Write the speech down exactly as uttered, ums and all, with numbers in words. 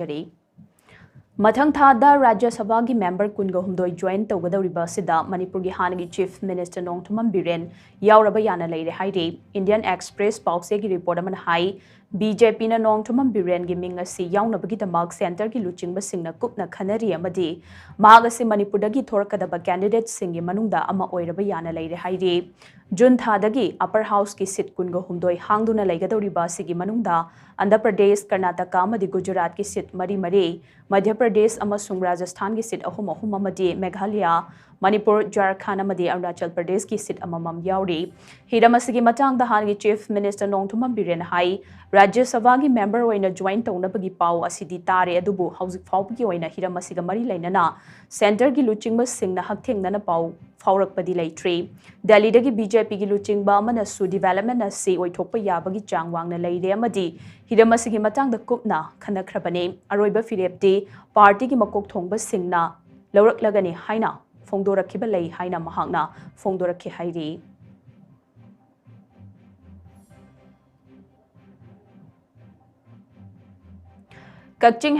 ꯍꯥꯏꯖꯔꯤ꯫ ꯃꯊꯪ ꯊꯥꯗ ꯔꯥꯖ꯭ꯌ ꯁꯚꯥꯒꯤ ꯃꯦꯝꯕꯔ ꯀꯨꯟꯒ ꯍꯨꯝꯗꯣꯏ ꯖꯣꯏꯟ ꯇꯧꯒꯗꯧꯔꯤꯕ ꯑꯁꯤꯗ ꯃꯅꯤꯄꯨꯔꯒꯤ ꯍꯥꯟꯅꯒꯤ ꯆꯤꯐ ꯃꯤꯅꯤꯁꯇꯔ ꯅꯣꯡꯊꯣꯝꯕꯝ ꯕꯤꯔꯦꯟ ꯌꯥꯎꯔꯕ ꯌꯥꯅ ꯂꯩꯔꯦ ꯍꯥꯏꯔꯤ꯫ ꯏꯟꯗꯤꯌꯟ ꯑꯦꯛꯁꯄ꯭ꯔꯦꯁ ꯄꯥꯎꯆꯦꯒꯤ ꯔꯤꯄꯣꯔꯠ ꯑꯃꯅ ꯍꯥꯏ, ꯕꯤ ꯖꯦ ꯄꯤꯅ ꯅꯣꯡꯊꯣꯝꯕꯝ ꯕꯤꯔꯦꯟꯒꯤ ꯃꯤꯡ ꯑꯁꯤ ꯌꯥꯎꯅꯕꯒꯤꯗꯃꯛ ꯁꯦꯟꯇꯔꯒꯤ ꯂꯨꯆꯤꯡꯕꯁꯤꯡꯅ ꯀꯨꯞꯅ ꯈꯟꯅꯔꯤ ꯑꯃꯗꯤ ꯃꯍꯥꯛ ꯑꯁꯤ ꯃꯅꯤꯄꯨꯔꯗꯒꯤ ꯊꯣꯔꯛꯀꯗꯕ ꯀꯦꯟꯗꯤꯗꯦꯠꯁꯤꯡꯒꯤ ꯃꯅꯨꯡꯗ ꯑꯃ ꯑꯣꯏꯔꯕ ꯌꯥꯅ ꯂꯩꯔꯦ ꯍꯥꯏꯔꯤ꯫ ꯖꯨꯟ ꯊꯥꯗꯒꯤ ꯑꯄꯔ ꯍꯥꯎꯁꯀꯤ ꯁꯤꯠ ꯀꯨꯟꯒ ꯍꯨꯝꯗꯣꯏ ꯍꯥꯡꯗꯨꯅ ꯂꯩꯒꯗꯧꯔꯤꯕ ꯑꯁꯤꯒꯤ ꯃꯅꯨꯡꯗ ꯑꯟꯙ꯭ꯔ ꯄ꯭ꯔꯗꯦꯁ, ꯀꯔꯅꯥꯇꯀꯥ ꯑꯃꯗꯤ ꯒꯨꯖꯔꯥꯠꯀꯤ ꯁꯤꯠ ꯃꯔꯤ ꯃꯔꯤ, ꯃꯙ꯭ꯌ ꯄ꯭ꯔꯗꯦꯁ ꯑꯃꯁꯨꯡ ꯔꯥꯖꯁꯊꯥꯟꯒꯤ ꯁꯤꯠ ꯑꯍꯨꯝ ꯑꯍꯨꯝ ꯑꯃꯗꯤ ꯃꯦꯘꯥꯂꯌꯥ, ꯃꯅꯤꯄꯨꯔ, ꯖꯥꯔꯈꯟꯗ ꯑꯃꯗꯤ ꯑꯔꯨꯅꯥꯆꯜ ꯄ꯭ꯔꯗꯦꯁꯀꯤ ꯁꯤꯠ ꯑꯃꯃꯝ ꯌꯥꯎꯔꯤ꯫ ꯍꯤꯔꯝ ꯑꯁꯤꯒꯤ ꯃꯇꯥꯡꯗ ꯍꯥꯟꯅꯒꯤ ꯆꯤꯐ ꯃꯤꯅꯤꯁꯇꯔ ꯅꯣꯡꯊꯣꯝꯕꯝ ꯕꯤꯔꯦꯟꯅ ꯍꯥꯏ, ꯔꯥꯖ꯭ꯌ ꯁꯚꯥꯒꯤ ꯃꯦꯝꯕꯔ ꯑꯣꯏꯅ ꯖꯣꯏꯟ ꯇꯧꯅꯕꯒꯤ ꯄꯥꯎ ꯑꯁꯤꯗꯤ ꯇꯥꯔꯦ, ꯑꯗꯨꯕꯨ ꯍꯧꯖꯤꯛ ꯐꯥꯎꯕꯒꯤ ꯑꯣꯏꯅ ꯍꯤꯔꯝ ꯑꯁꯤꯒ ꯃꯔꯤ ꯂꯩꯅꯅ ꯁꯦꯟꯇꯔꯒꯤ ꯂꯨꯆꯤꯡꯕꯁꯤꯡꯅ ꯍꯛꯊꯦꯡꯅꯅ ꯄꯥꯎ ꯐꯥꯎꯔꯛꯄꯗꯤ ꯂꯩꯇ꯭ꯔꯤ꯫ ꯗꯦꯜꯂꯤꯗꯒꯤ ꯕꯤ ꯖꯦ ꯄꯤꯒꯤ ꯂꯨꯆꯤꯡꯕ ꯑꯃꯅꯁꯨ ꯗꯤꯕꯦꯂꯞꯃꯦꯟ ꯑꯁꯤ ꯑꯣꯏꯊꯣꯛꯄ ꯌꯥꯕꯒꯤ ꯆꯥꯡ ꯋꯥꯡꯅ ꯂꯩꯔꯦ ꯑꯃꯗꯤ ꯍꯤꯔꯝ ꯑꯁꯤꯒꯤ ꯃꯇꯥꯡꯗ ꯀꯨꯞꯅ ꯈꯟꯅꯈ꯭ꯔꯕꯅꯤ꯫ ꯑꯔꯣꯏꯕ ꯐꯤꯔꯦꯞꯇꯤ ꯄꯥꯔꯇꯤꯒꯤ ꯃꯀꯣꯛ ꯊꯣꯡꯕꯁꯤꯡꯅ ꯂꯧꯔꯛꯂꯒꯅꯤ ꯍꯥꯏꯅ ꯐꯣꯡꯗꯣꯔꯛꯈꯤꯕ ꯂꯩ ꯍꯥꯏꯅ ꯃꯍꯥꯛꯅ ꯐꯣꯡꯗꯣꯔꯛꯈꯤ ꯍꯥꯏꯔꯤ꯫ ꯀꯛꯆꯤꯡ